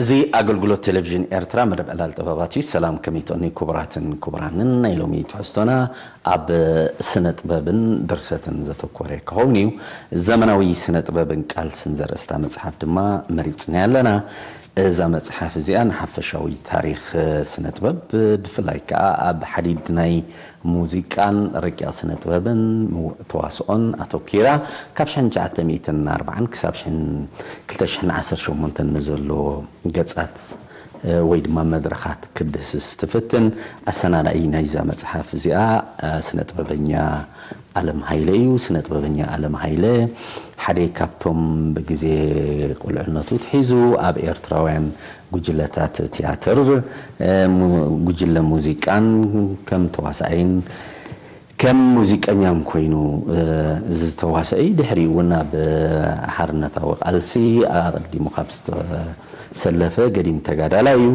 እዚ ኣገልግሎት ቴሌቪዥን ኤርትራ መደብ ዕላል ጥበባት እዩ። ሰላም፣ ከመይ ትቕኒ ክቡራትን ክቡራንን? ናይ ሎሚ ትሕዝቶና ኣብ ስነ ጥበብን ድርሰትን ዘተኮረ ክኸውን እዩ። ዘመናዊ ስነ ጥበብን ቃልስን ዘርእስታ መጽሓፍ ድማ መሪጽና ኣለና። እዛ መጽሓፍ እዚኣ ንሓፈሻዊ ታሪኽ ስነ ጥበብ፣ ብፍላይ ከኣ ኣብ ሓዲድ ናይ ሙዚቃን ረቂቕ ስነ ጥበብን ምው-፣ ተዋስኦን ኣተኲራ ካብ ሽሕን ትሽዓተ ሚእትን ኣርባዓን ክሳብ ሽሕን ክልተ ሽሕን ዓሰርተ ሸሞንተን ንዘሎ ገጻት፣ እ፣ ወይ ድማ መድረኻት ክድህስስ ትፍትን። ኣሰናዳኢ ናይዛ መጽሓፍ እዚኣ፣ እ፣ ስነ ጥበበኛ ኣለም ሃይለ እዩ። ስነ ጥበበኛ ኣለም ሃይለ ሓደ ካብቶም ብግዜ ቁልዕነቱ ትሒዙ ኣብ ኤርትራውያን ጉጅለታት ቲያትር፣ እ፣ ሙ-፣ ጉጅለ ሙዚቃን ከም ተዋሳኣይን ከም ሙዚቀኛን ኮይኑ፣ እ፣ ዝተዋሰአ እዩ። ድሕሪኡ እውን ኣብ ሓርነታዊ ቃልሲ ኣቐዲሙ ካብ ዝተሰለፈ ገዲም ተጋዳላይ እዩ።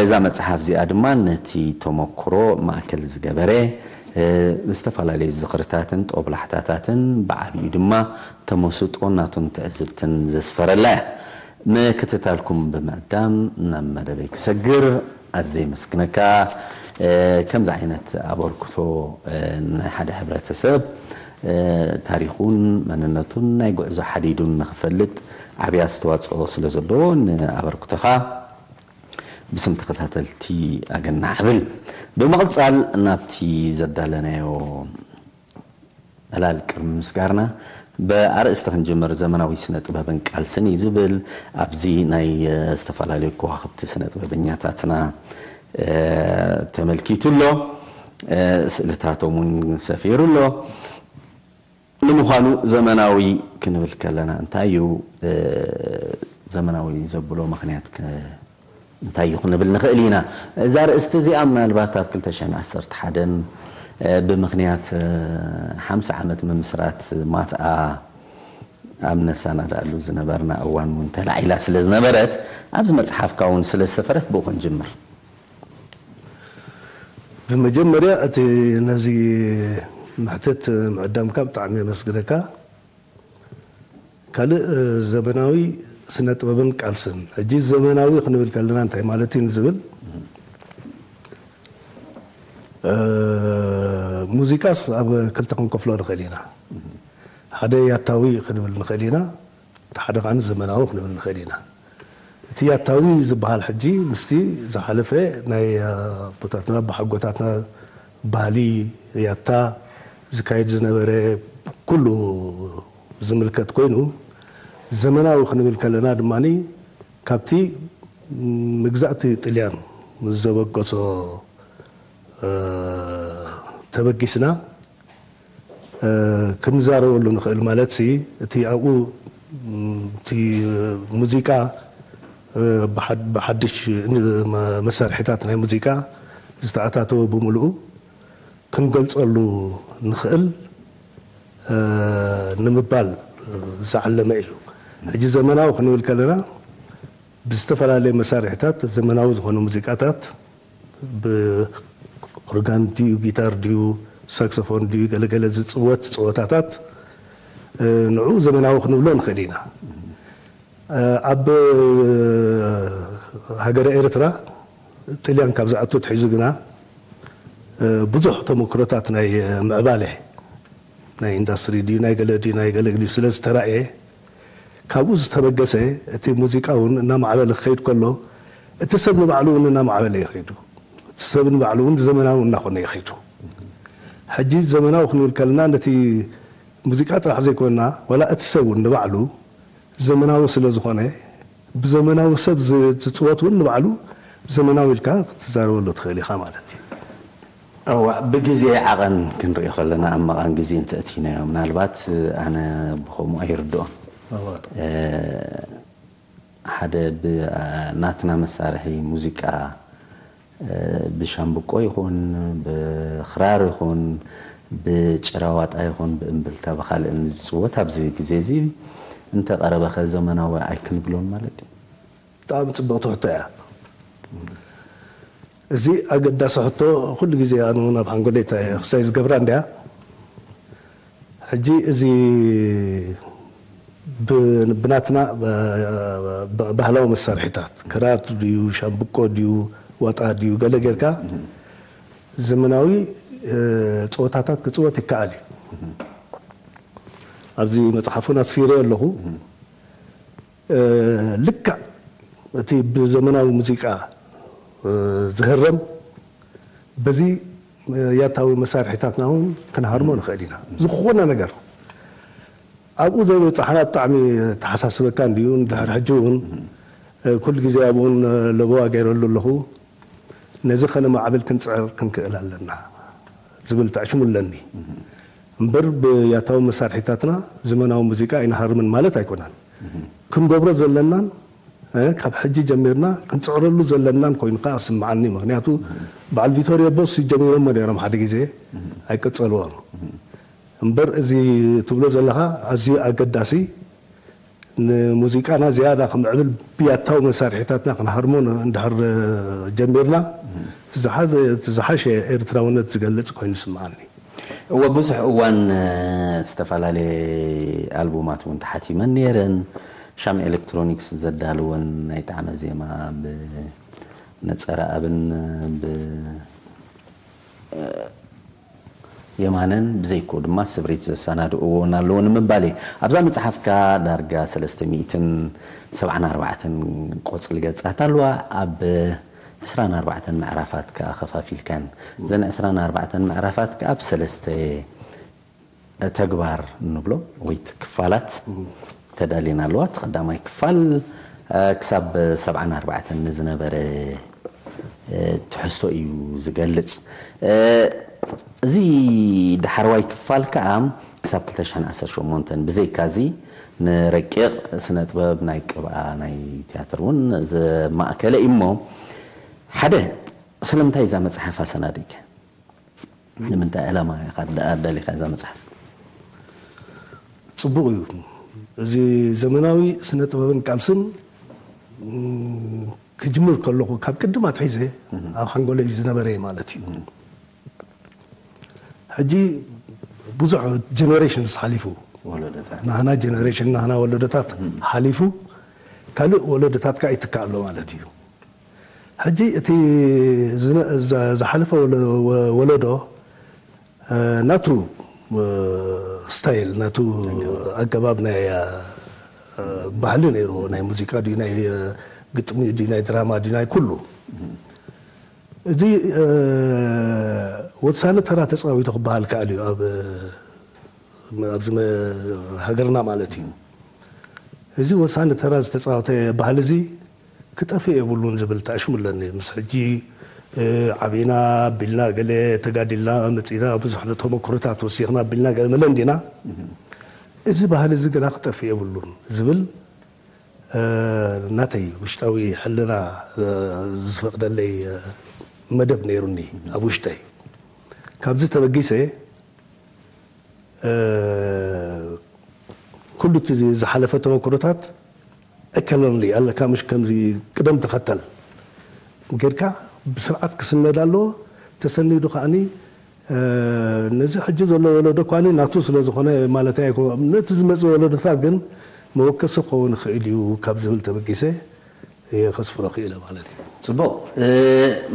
እዛ መጽሓፍ እዚኣ ድማ ነቲ ተመክሮ ማእከል ዝገበረ፣ እ፣ ዝተፈላለዩ ዝኽርታትን ጦብላሕታታትን ብዓብዩ ድማ ተመስጦ ናቱን ትዕዝብትን ዘስፈረላ እያ። ምክትታልኩም ብምዕዳም ናብ መደበይ ክሰግር ኣዝየ የመስግነካ። እ፣ ከምዚ ዓይነት ኣበርክቶ፣ እ፣ ናይ ሓደ ሕብረተሰብ፣ እ፣ ታሪኹን መንነቱን ናይ ጉዕዞ ሓዲዱን ንኽፈልጥ ዓብዪ ኣስተዋፅኦ ስለ ዘለዎ ንኣበርክቶኻ ብስም ተኸታተልቲ ኣገናዕ እብል። ብምቕፃል ናብቲ ዘዳለናዮ ዕላል ቅድሚ ምስጋርና፣ ብኣርእስቲ ክንጅምር፣ ዘመናዊ ስነ ጥበብን ቃልስን እዩ ዝብል። ኣብዚ ናይ፣ እ፣ ዝተፈላለዩ ከዋኽብቲ ስነ ጥበበኛታትና፣ እ፣ ተመልኪቱ ኣሎ። እ፣ ስእልታቶም እውን ሰፊሩ ኣሎ። ንምዃኑ ዘመናዊ ክንብል ከለና እንታይ እዩ? እ፣ ዘመናዊ ዘብሎ ምኽንያት ከ እንታይ እዩ ክንብል ንኽእል ኢና? እዛ ርእስቲ እዚኣ ምናልባት ኣብ ክልተ ሽሕን ዓሰርተ ሓደን፣ እ፣ ብምኽንያት፣ እ፣ ሓምሳ ዓመት ምምስራት ማትኣ ኣብ ነሳናዳሉ ዝነበርና እዋን እውን ተላዒላ ስለ ዝነበረት፣ ኣብዚ መጽሓፍካ እውን ስለ ዝሰፈረት ብኡ ክንጅምር። ብመጀመርያ እቲ ነዚ መሕትት ምዕዳምካ ብጣዕሚ የመስግነካ። ካልእ፣ እ፣ ዘመናዊ ስነ ጥበብን ቃልስን። ሕጂ ዘመናዊ ክንብል ከለና እንታይ ማለት እዩ ንዝብል፣ እ፣ ሙዚቃስ ኣብ ክልተ ክንከፍሎ ንኽእል ኢና። ሓደ ያታዊ ክንብል ንኽእል ኢና፣ እቲ ሓደ ከኣ ዘመናዊ ክንብል ንኽእል ኢና። እቲ ያታዊ ዝበሃል ሕጂ ምስቲ ዝሓለፈ ናይ ኣቦታትና ኣቦሓጎታትና ባህሊ ያታ ዝካየድ ዝነበረ ኩሉ ዝምልከት ኮይኑ፣ ዘመናዊ ክንብል ከለና ድማ ካብቲ መግዛእቲ ጥልያን ምስ ዘበገሶ፣ እ፣ ተበጊስና፣ እ፣ ክንዛረበሉ ንኽእል። ማለት ሲ፣ እቲ ኣብኡ፣ ም፣ እቲ ሙዚቃ፣ እ፣ ብሓድ-፣ ብሓድሽ፣ እ፣ መ-፣ መሳርሒታት ናይ ሙዚቃ ዝተኣታተወ ብምልኡ ክንገልጸሉ ንኽእል፣ እ፣ ንምባል ዝዓለመ እዩ። ሕጂ ዘመናዊ ክንብል ከለና ብዝተፈላለየ መሳርሒታት ዘመናዊ ዝኾኑ ሙዚቃታት ብኦርጋን ድዩ፣ ጊታር ድዩ፣ ሳክሶፎን ድዩ፣ ገለገለ ዝጽወት ጸወታታት፣ እ፣ ንዑ ዘመናዊ ክንብሎ ንኽእል ኢና። እ፣ ኣብ ሃገረ ኤርትራ ጥልያን ካብ ዝኣቱ ትሒዙ ግና፣ እ፣ ብዙሕ ተመክሮታት ናይ ምዕባለ፣ ናይ ኢንዳስትሪ ድዩ፣ ናይ ገለ ድዩ፣ ናይ ገለ ድዩ ስለ ዝተራእየ፣ ካብኡ ዝተበገሰ እቲ ሙዚቃ እውን እናማዕበለ ክኸይድ ከሎ፣ እቲ ሰብ ንባዕሉ እውን እናማዕበለ ይኸይዱ። እቲ ሰብ ንባዕሉ እውን ዘመናዊ እናኾነ ይኸይዱ። ሕጂ ዘመናዊ ክንብል ከለና ነቲ ሙዚቃ ጥራሕ ዘይኮንና፣ ዋላ እቲ ሰብ እውን ንባዕሉ ዘመናዊ ስለ ዝኾነ፣ ብዘመናዊ ሰብ ዝ-፣ ዝጽወት እውን ንባዕሉ ዘመናዊ ኢልካ ክትዛረበሉ ትኽእል ኢኻ ማለት እዩ። እዋ፣ ብግዜ ዓቐን ክንሪኦ ከለና ኣብ መቓን ግዜ እንተእቲናዮ፣ ምናልባት ኣነ ብኸምኡ ኣይርድኦን። እዋ። እ፣ ሓደ ብ-፣ ናትና መሳርሒ ሙዚቃ፣ እ፣ ብሻምብቆ ይኹን፣ ብኽራር ይኹን፣ ብጭራዋጣ ይኹን፣ ብእምብልታ፣ ብኻልእን ዝጽወት ኣብዚ ግዜ እዚ እንተቐረበኸ ዘመናዊ ኣይክንብሎን ማለት እዩ? ብጣዕሚ ጽብቕቲ ሕቶ እያ። እዚ ኣገዳሲ ሕቶ ኩሉ ግዜ ኣነ እውን ኣብ ሓንጎለይ እታ ክሳይ ዝገብራ እንድያ። ሕጂ እዚ ብናትና ባህላዊ መሳርሒታት፣ ክራር ድዩ፣ ሻምብቆ ድዩ፣ ዋጣ ድዩ፣ ገለ ጌርካ ዘመናዊ ፀወታታት ክፅወት ይከኣል እዩ። ኣብዚ መፅሓፉን ኣስፊረ ኣለኹ። ልክዕ እቲ ብዘመናዊ ሙዚቃ ዝህረም፣ በዚ ያታዊ መሳርሒታትና እውን ክንሃርሞ ንኽእል ኢና። ዝኾነ ነገር ኣብኡ ዘይበጻሕና ብጣዕሚ ተሓሳስበካ እንድዩ። እንድሕር ሕጂ እውን ኩሉ ግዜ ኣብኡን ለበዋ ገይረሉ ኣለኹ። ነዚ ከነማዕብል ክንጽዕር ክንክእል ኣለና ዝብል ትዕሽሙ ኣለኒ። እምበር ብያታዊ መሳርሒታትና ዘመናዊ ሙዚቃ ኣይንሃርምን ማለት ኣይኮነን። ክንገብሮ ዘለናን ካብ ሕጂ ጀሚርና ክንጽዕረሉ ዘለናን ኮይኑ ከኣ ስምዓኒ። ምክንያቱ በዓል ቪቶርዮ ቦስ ጀሚሮሞ ነይሮም፣ ሓደ ግዜ ኣይቀጸልዎን። እምበር እዚ ትብሎ ዘለኻ ኣዝዩ ኣገዳሲ፣ ንሙዚቃና ዝያዳ ክምዕብል ብያታዊ መሳርሒታትና ክንሃርሞ እንድሕር ጀሚርና፣ እቲ ዝሓሸ ኤርትራውነት ዝገልጽ ኮይኑ ይስምዓኒ። እወ፣ ብዙሕ እዋን ዝተፈላለየ ኣልቡማት እውን ተሓቲመን ነይረን። ሻም ኤሌክትሮኒክስ ዘዳልወን ናይ ጣዕመ ዜማ ብነጸረ ኣብን ብ የማነን ብዘይኮ ድማ ስብሪት ዘሰናድእዎ እውን ኣለዎ ንምባል እየ። ኣብዛ መጽሓፍካ ዳርጋ ሰለስተ ሚእትን ሰብዓን ኣርባዕተን ቆጽሊ ገጻት ኣለዋ። ኣብ ዕስራን ኣርባዕተን ምዕራፋት ከኣ ከፋፊልካን፣ እዘን ዕስራን ኣርባዕተን ምዕራፋት ከኣ ኣብ ሰለስተ ተግባር እንብሎ ወይ ክፋላት ተዳልየን ኣለዋ። እቲ ቀዳማይ ክፋል ክሳብ ሰብዓን ኣርባዕተን ንዝነበረ ትሕዝቶ እዩ ዝገልጽ። እዚ ዳሕረዋይ ክፋል ከኣ ክሳብ ክልተ ሽሕን ዓሰርተ ሸሞንተን፣ ብዘይካዚ ንረቂቕ ስነ ጥበብ ናይ ቅብኣ ናይ ትያትር እውን ዘማእከለ እዩ። እሞ ሓደ ስለምንታይ እዛ መጽሓፍ ኣሰናዲእካ? ንምንታይ ዕላማ ኢኻ ኣዳሊኻ እዛ መጽሓፍ? ጽቡቕ እዩ። እዚ ዘመናዊ ስነ ጥበብን ቃልስን ክጅምር ከለኹ ካብ ቅድም ኣትሒዘ ኣብ ሓንጎለይ ዝነበረ ማለት እዩ። ሕጂ ብዙሕ ጀነሬሽንስ ሓሊፉ፣ ናህና ጀነሬሽን፣ ናህና ወለዶታት ሓሊፉ ካልእ ወለዶታት ከኣ ይትካእ ኣሎ ማለት እዩ። ሕጂ እቲ ዝሓለፈ ወለዶ ናቱ ስታይል፣ ናቱ ኣገባብ ናይ ባህሊ ነይርዎ፣ ናይ ሙዚቃ ድዩ፣ ናይ ግጥሚ ድዩ፣ ናይ ድራማ ድዩ፣ ናይ ኩሉ። እዚ ወሳኒ ተራ ተፃዊቱ ክበሃል ከኣል እዩ ኣብ ኣብዚ ሃገርና ማለት እዩ። እዚ ወሳኒ ተራ ዝተፃወተ ባህሊ እዚ ክጠፍእ የብሉን ዝብል ተኣሽሙ ኣለኒ። ምስ ሕጂ ዓቢና ኣቢልና፣ ገለ ተጋዲልና መፂና፣ ብዙሕ ተመክሮታት ወሲኽና ኣቢልና ገለ መለ እንዲና፣ እዚ ባህሊ እዚ ግና ክጠፍእ የብሉን ዝብል ናተይ ውሽጣዊ ሕልና ዝፈቕደለይ መደብ ነይሩኒ ኣብ ውሽጠይ። ካብዚ ተበጊሰ ኩሉ እቲ ዝሓለፈ ተመክሮታት እከለርሊ ኣለካ፣ ምሽ ከምዚ ቅደም ተኸተል ጌርካ ብስርዓት ክስነድ ኣለዎ። ተሰኒዱ ከዓኒ ነዚ ሕጂ ዘሎ ወለዶ እኳኒ ናቱ ስለ ዝኾነ ማለት ኣይኮ፣ ነቲ ዝመጽእ ወለዶታት ግን መወከሲ ክኸውን ይኽእል እዩ ካብ ዝብል ተበጊሰ እየ ከስፍሮ ክኢለ ማለት እዩ። ጽቡቕ።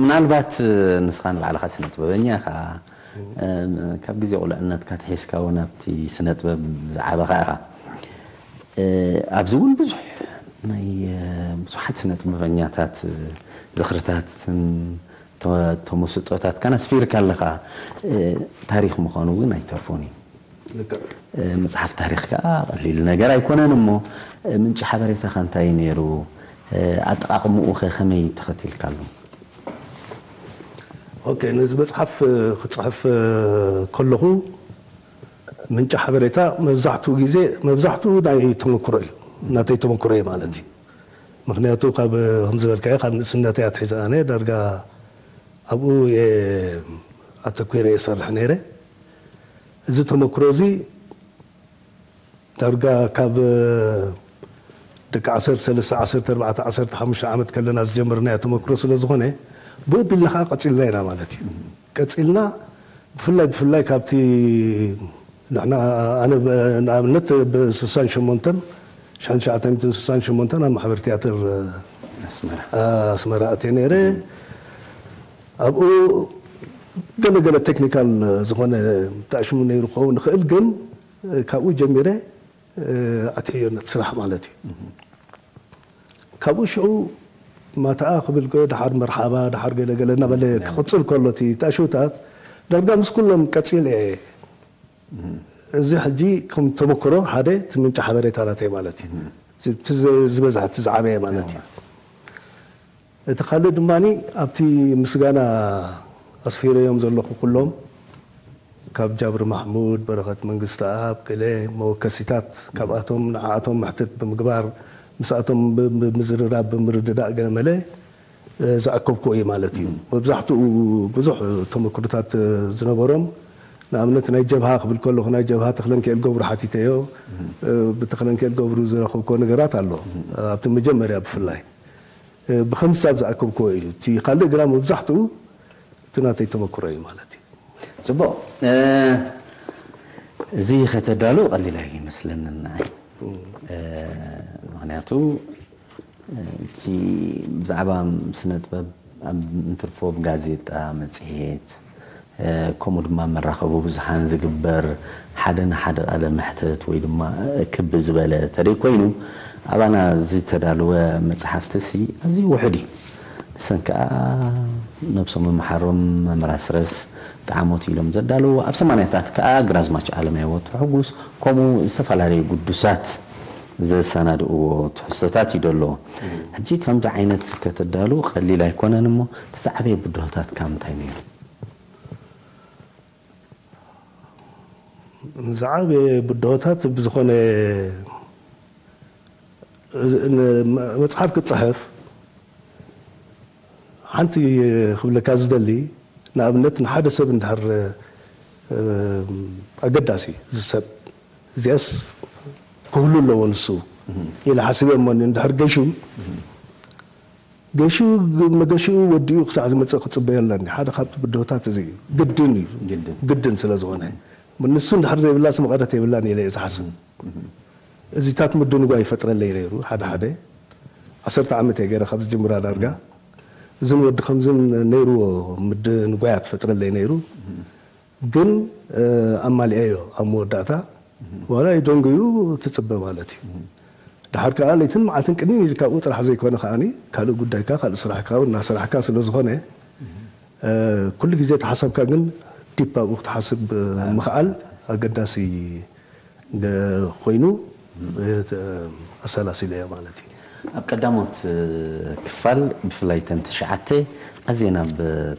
ምናልባት ንስኻ ንባዕልኻ ስነ ጥበበኛ ኢኻ። ካብ ግዜ ቁልዕነትካ ኣትሒዝካ እውን ኣብቲ ስነ ጥበብ ዝዓበኻ ኢኻ። ኣብዚ እውን ብዙሕ ናይ ብዙሓት ስነ ጥበበኛታት ዝኽርታትን ተመስጦታትካን ኣስፊርካ ኣለኻ። ታሪኽ ምዃኑ እውን ኣይተርፎን እዩ። መጽሓፍ ታሪኽ ከኣ ቀሊል ነገር ኣይኮነን። እሞ ምንጪ ሓበሬታኻ እንታይ እዩ ነይሩ? ኣጠቓቕምኡ ኸ ከመይ ተኸቲልካሉ? ኦኬ፣ ነዚ መጽሓፍ ክጽሕፍ ከለኹ ምንጪ ሓበሬታ መብዛሕትኡ ግዜ፣ መብዛሕትኡ ናይ ተመክሮ እዩ፣ ናተይ ተመክሮ እዩ ማለት እዩ። ምኽንያቱ ካብ፣ ከም ዝበልካዮ፣ ካብ ንእስነተይ ኣትሒዘ ኣነ ዳርጋ ኣብኡ እየ ኣተኲረ እሰርሕ ነይረ። እዚ ተመክሮ እዚ ዳርጋ ካብ ደቂ ዓሰርተ ሰለስተ፣ ዓሰርተ ኣርባዕተ፣ ዓሰርተ ሓሙሽተ ዓመት ከለና ዝጀመርናዮ ተመክሮ ስለ ዝኾነ፣ ብኡ ኣቢልና ኸዓ ቀጺልና ኢና ማለት እዩ። ቀጺልና ብፍላይ፣ ብፍላይ ካብቲ ንሕና፣ ኣነ ብ-፣ ንኣብነት ብስሳን ሸሞንተን ሽሕን ትሽዓተ ሚእትን ስሳን ሸሞንተን ኣብ ማሕበር ትያትር ኣስመራ ኣስመራ ኣትየ ነይረ። ኣብኡ ገለገለ ቴክኒካል ዝኾነ ተኣሽሙ ነይሩ ክኸውን ይኽእል፣ ግን ካብኡ ጀሚረ ኣትሕዮ ነቲ ስራሕ ማለት እዩ። ካብኡ ሽዑ ማታኣ ክብል ከ ደሓር መርሓባ ደሓር ገለገለ እናበለ ክቕፅል ከሎ እቲ ተኣሽውታት ዳርጋ ምስ ኩሎም ቀፂለ እየ። እዚ ሕጂ ከም ተመክሮ ሓደ እቲ ምንጪ ሓበሬታ ናተይ ማለት እዩ። እቲ ዝ- ዝበዝሐ እቲ ዝዓበየ ማለት እዩ። እቲ ካልእ ድማ ኣብቲ ምስጋና ኣስፊረዮም ዘለኹ ኩሎም ካብ ጃብር ማሕሙድ፣ በረኸት መንግስተኣብ፣ ገለ መወከሲታት ካብኣቶም ንዓኣቶም መሕትት ብምግባር ምስኣቶም ብ- ብምዝርራብ ብምርድዳእ ገለ መለ ዝኣከብክዎ እዩ ማለት እዩ። መብዛሕትኡ ብዙሕ ተመክሮታት ዝነበሮም ንኣብነት ናይ ጀብሃ ክብል ከለኹ ናይ ጀብሃ ተኽለንክኤል ገብሩ ሓቲተዮ። ብተኽለንክኤል ገብሩ ዝረኸብክዎ ነገራት ኣሎ ኣብቲ መጀመርያ ብፍላይ ብኸምስታት ዝኣከብክዎ እዩ። እቲ ካልእ ግና መብዛሕትኡ እቲ ናተይ ተመክሮ እዩ ማለት እዩ። ጽቡቕ። እዚ ከተዳሉ ቀሊል ኣይመስለንን ንዓይ። ምክንያቱ እቲ ብዛዕባ ስነ ጥበብ ኣብ እንትርፎ ብጋዜጣ፣ መጽሔት፣ ከምኡ ድማ መራኸቢ ብዙሓን ዝግበር ሓደ ንሓደ ቃለ መሕተት ወይ ድማ ክብ ዝበለ ተደይ ኮይኑ ኣባና ዝተዳለወ መጽሓፍቲ ሲ ኣዝዩ ውሑድ እዩ። ንሰን ከኣ ነብሶም ምምሓሮም መምራስረስ ጠዓሞት ኢሎም ዘዳለዎ ኣብ ሰማንያታት ከኣ ግራዝማች ኣለማየሁ ወትሩ ሕጉስ ከምኡ ዝተፈላለዩ ግዱሳት ዘሰናድእዎ ትሕዝቶታት እዩ ደሎ። ሕጂ ከምዚ ዓይነት ከተዳሉ ቀሊል ኣይኮነን እሞ እቲ ዝዓበየ ብድሆታትካ እንታይ ነይሩ? ዝዓበየ ብድሆታት ብዝኾነ መፅሓፍ ክትፅሕፍ ሓንቲ ክብለካ ዝደሊ ንኣብነት ንሓደ ሰብ እንድሕር ኣገዳሲ ዝሰብ እዚኣስ ክህሉ ኣለዎ ንሱ ኢለ ሓሲበ እሞ እንድሕር ገሹ ገሹ መገሽኡ ወዲኡ ክሳዕ ዝመፅእ ክፅበዮ ኣለኒ ሓደ ካብቲ ብድሆታት እዚ እዩ ግድን እዩ ግድን ስለ ዝኾነ ንሱ እንድሕር ዘይብላስ መቐረት የብላን ኢለ እየ ዝሓስብ እዚታት ምድንጓ ይፈጥረለይ ነይሩ ሓደ ሓደ ዓሰርተ ዓመት እየ ገይረ ካብ ዝጅምራ ዳርጋ እዝን ወዲ ከምዝን ነይርዎ ምድንጓያት ፈጥረለይ ነይሩ ግን ኣማሊአዮ ኣብ መወዳእታ ዋላ ይደንጉዩ ትፅበ ማለት እዩ ድሓር ከዓ ለይትን መዓልትን ቅንይ ኢልካ ኣብኡ ጥራሕ ዘይኮነ ከዓኒ ካልእ ጉዳይካ ካልእ ስራሕካ እናሰራሕካ ስለ ዝኾነ ኩሉ ግዜ ተሓሳብካ ግን ዲፕ ኣብኡ ክትሓስብ ምኽኣል ኣገዳሲ ኮይኑ ኣሰላሲለዮ ማለት እዩ። ኣብ ቀዳሞት ክፋል ብፍላይ ተን ትሽዓተ ኣዝየን ኣብ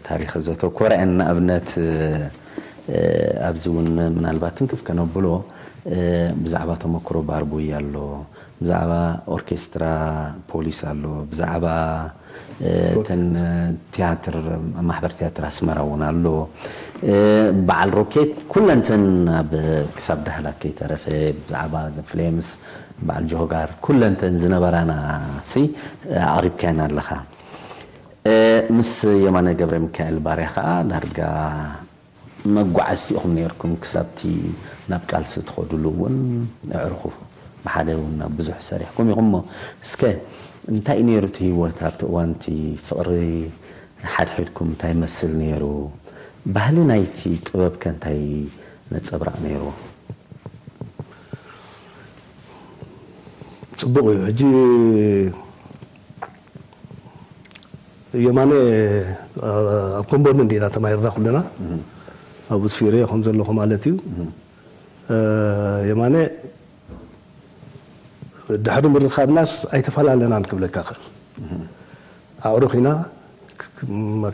ታሪኽ ዘተኮረ እየን። ንኣብነት ኣብዚ እውን ምናልባት ትንክፍ ከነብሎ ብዛዕባ ተመክሮ ባርቡይ ኣሎ፣ ብዛዕባ ኦርኬስትራ ፖሊስ ኣሎ፣ ብዛዕባ እተን ትያትር ማሕበር ትያትር ኣስመራ እውን ኣሎ። በዓል ሮኬት ኩለንተን ኣብ ክሳብ ዳህላክ ከይተረፈ ብዛዕባ ፍሌምስ በዓል ጆሆጋር ኩለንተን ዝነበራና ሲ ኣቕሪብካየን ኣለኻ። ምስ የማነ ገብረ ሚካኤል ባርያ ከዓ ዳርጋ መጓዓዝቲ ኢኹም ነይርኩም ክሳብቲ ናብ ቃልሲ ትኸዱሉ እውን ኣዕሩኹ ብሓደ እውን ናብ ብዙሕ ሰሪሕኩም ኢኹም እሞ እስከ እንታይ እዩ ነይሩ እቲ ህይወት ኣብቲ እዋን እቲ ፍቕሪ ሓድሕድኩም እንታይ ይመስል ነይሩ ባህሊ ናይቲ ጥበብ ከ እንታይ ነፀብራቕ ነይርዎ ፅቡቕ እዩ ሕጂ የማነ ኣብ ኮምቦኒ እንዲና ተማሂርና ኩልና ኣብኡ ስፊረ ከም ዘለኹ ማለት እዩ የማነ ድሕሪ ምርኻብናስ ኣይተፈላለናን ክብለካ ክእል ኣዕሩኽ ኢና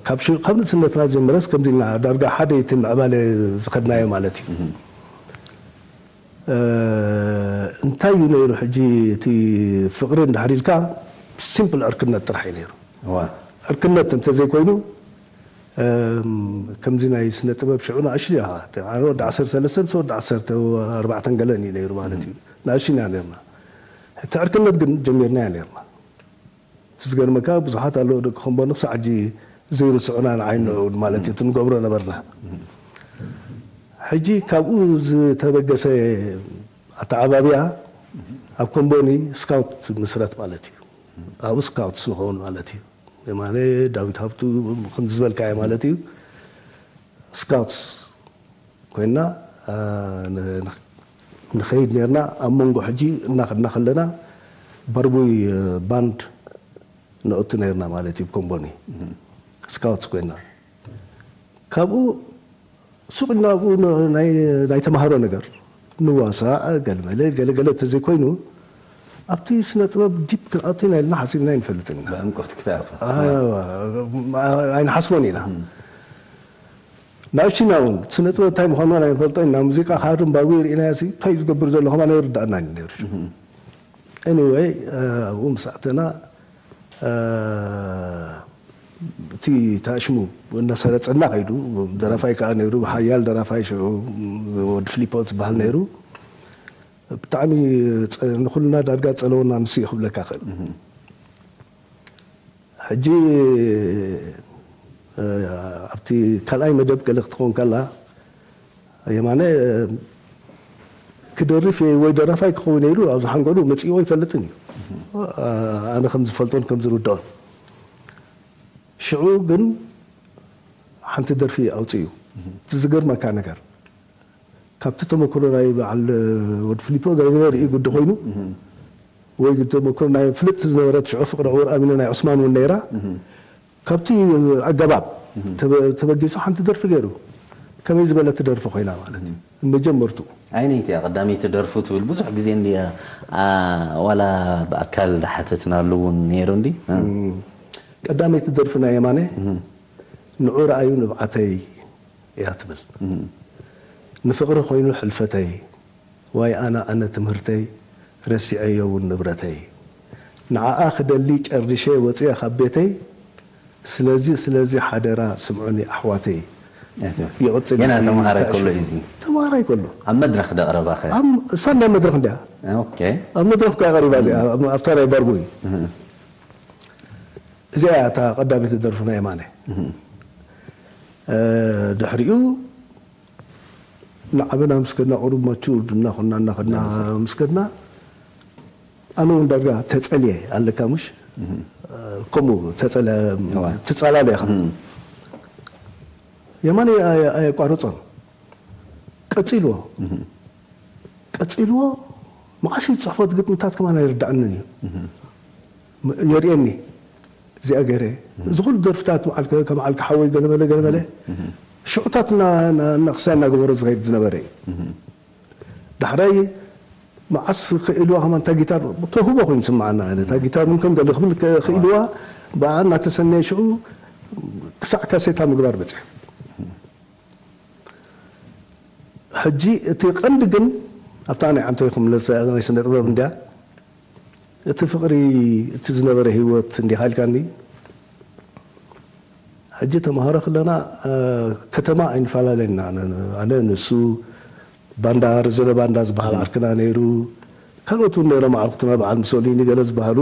ካብ ንእስነትና ጀምረስ ከምዚ ኢልና ዳርጋ ሓደ እቲ ምዕባለ ዝኸድናዮ ማለት እዩ እንታይ እዩ ነይሩ ሕጂ እቲ ፍቕሪ እንድሕር ኢልካ ሲምፕል ዕርክነት ጥራሕ እዩ ነይሩ ዕርክነት እንተዘይኮይኑ ከምዚ ናይ ስነ ጥበብ ሽዑ ንኣሽቱ ኢኻ ወዲ ዓሰርተ ሰለስተን ወዲ ዓሰርተ ኣርባዕተን ገለን እዩ ነይሩ ማለት እዩ ንኣሽቱ ኢና ነርና እቲ ዕርክነት ግን ጀሚርናያ ነርና እቲ ዝገርመካ ብዙሓት ኣለዉ ደቂ ከምቦኒ ክሳዕ ሕጂ ዘይርስዑና ንዓይ ንዑ ማለት እዩ እቲ ንገብሮ ነበርና ሕጂ ካብኡ ዝተበገሰ ኣተዓባብያ ኣብ ኮምቦኒ ስካውት ምስረት ማለት እዩ። ኣብኡ ስካውትስ ንኸውን ማለት እዩ። የማነ ዳዊት ሃብቱ ከምዚ ዝበልካዮ ማለት እዩ። ስካውትስ ኮይና ንኸይድ ነርና። ኣብ መንጎ ሕጂ እናኸድና ከለና በርቡይ ባንድ ነእቱ ነርና ማለት እዩ። ኮምቦኒ ስካውትስ ኮይና ካብኡ ሱቕ ኢልና ኣብኡ ናይ ተማሃሮ ነገር ንዋሳእ ገለመለ ገለገለ ተዘይኮይኑ ኣብቲ ስነ ጥበብ ዲፕ ክንኣቱ ኢና ኢልና ሓሲብና ኣይንፈልጥን ኢና። ብዕምቆት ክትኣቱ። ኣይንሓስቦን ኢና። ናእሽቲና እውን ስነ ጥበብ እንታይ ምዃኑ ኣይንፈልጦ ኢና። ሙዚቃ ካድን ባዊ ርኢና ሲ እንታይ ዝገብር ዘሎ ከማን ኣይርዳእና ነይሩ። ኤኒወይ ኣብኡ ምስ ኣተና እቲ ታሽሙ እናሰረፀና ከይዱ። ደራፋይ ከዓ ነይሩ፣ ሓያል ደራፋይ ሽዑ ወዲ ፍሊፖ ዝበሃል ነይሩ። ብጣዕሚ ንኩልና ዳርጋ ፀለወና ንሱ ክብለካ ክእል። ሕጂ ኣብቲ ካልኣይ መደብ ገለ ክትኸውን ከላ የማነ ክደርፍ ወይ ደራፋይ ክኸውን ኢሉ ኣብዚ ሓንጎሉ መፂእዎ ይፈልጥን እዩ። ኣነ ከም ዝፈልጦን ከም ዝርድኦን ሽዑ ግን ሓንቲ ደርፊ ኣውፅኡ። እቲ ዝገርመካ ነገር ካብቲ ተመክሮ ናይ በዓል ወዲ ፊሊፖ ገለ ርእዩ ጉዲ ኮይኑ ወይ ተመክሮ ናይ ፍልጥቲ ዝነበረት ሽዑ ፍቅሪ ዕውር ኣሚነ ናይ ዑስማን እውን ነይራ። ካብቲ ኣገባብ ተበጊሱ ሓንቲ ደርፊ ገይሩ ከመይ ዝበለት ደርፊ ኮይና ማለት እዩ። መጀመርቱ ኣይነይቲ እያ ቀዳመይቲ ደርፉ ትብል ብዙሕ ግዜ እንዲ ዋላ ብኣካል ሓተትናሉ እውን ነይሩ እንዲ ቀዳመይቲ ደርፊ ናይ የማነ ንዑ ረኣዩ ንብዓተይ እያ ትብል። ንፍቕሪ ኮይኑ ሕልፈተይ ዋይ ኣነ ኣነ ትምህርተይ ረሲዐዮ እውን ንብረተይ ንዓኣ ክደሊ ጨሪሸ ወፅየ ካብ ቤተይ ስለዚ ስለዚ ሓደራ ስምዑኒ ኣሕዋተይ ይቕፅል ገና ተምሃራይ ከሎ እዩ ተምሃራይ ከሎ ኣብ መድረክ ደቕረባኸ እሳና መድረክ እንዲያ ኦኬ ኣብ መድረክ እኮ ቀሪባ እዚኣ ኣብታ ናይ ባርቡይ እዚኣ እታ ቀዳመይቲ ደርፊ ናይ የማነ ድሕሪኡ እናዓበና ምስ ከድና ቁሩብ ማቹርድ እናኾና እናኸድና ምስ ከድና ኣነ እውን ዳርጋ ተፀልየ ኣለካ ምሽ ከምኡ ተፀለ ትፃላለ ኢኻ የማነ ኣየቋረፆን ቀፂልዎ ቀፂልዎ መዓስ እዩ ዝፅሕፎ ግጥምታት ከማን ኣይርዳእንን እዩ የርእየኒ እዚኣ ገይረ እዚ ኩሉ ደርፍታት በዓልከ ከም በዓልከ ሓወይ ገለመለ ገለመለ ሽዑታት ክሳይ እናገበሮ ዝኸይድ ዝነበረ እዩ ዳሕራይ መዓስ ክእልዋ ከማን እታ ጊታር ተውህቦ ኮይኑ ዝስምዓና እታ ጊታር እውን ከም ገለ ክብል ክእልዋ ብኣ እናተሰነየ ሽዑ ክሳዕ ካሴታ ምግባር በፂሐ ሕጂ እቲ ቀንዲ ግን ኣብታ ናይ ዓንቶይ ክምለስ ናይ ስነ ጥበብ እንድያ እቲ ፍቕሪ እቲ ዝነበረ ህይወት እንዲኻ ኢልካኒ ሕጂ ተምሃሮ ከለና ከተማ ኣይንፈላለየና ኣነ ንሱ ባንዳ ርዘነ ባንዳ ዝበሃል ዓርክና ነይሩ ካልኦት እውን ነይሮም ኣዕርክትና በዓል ሙሶሊኒ ገለ ዝበሃሉ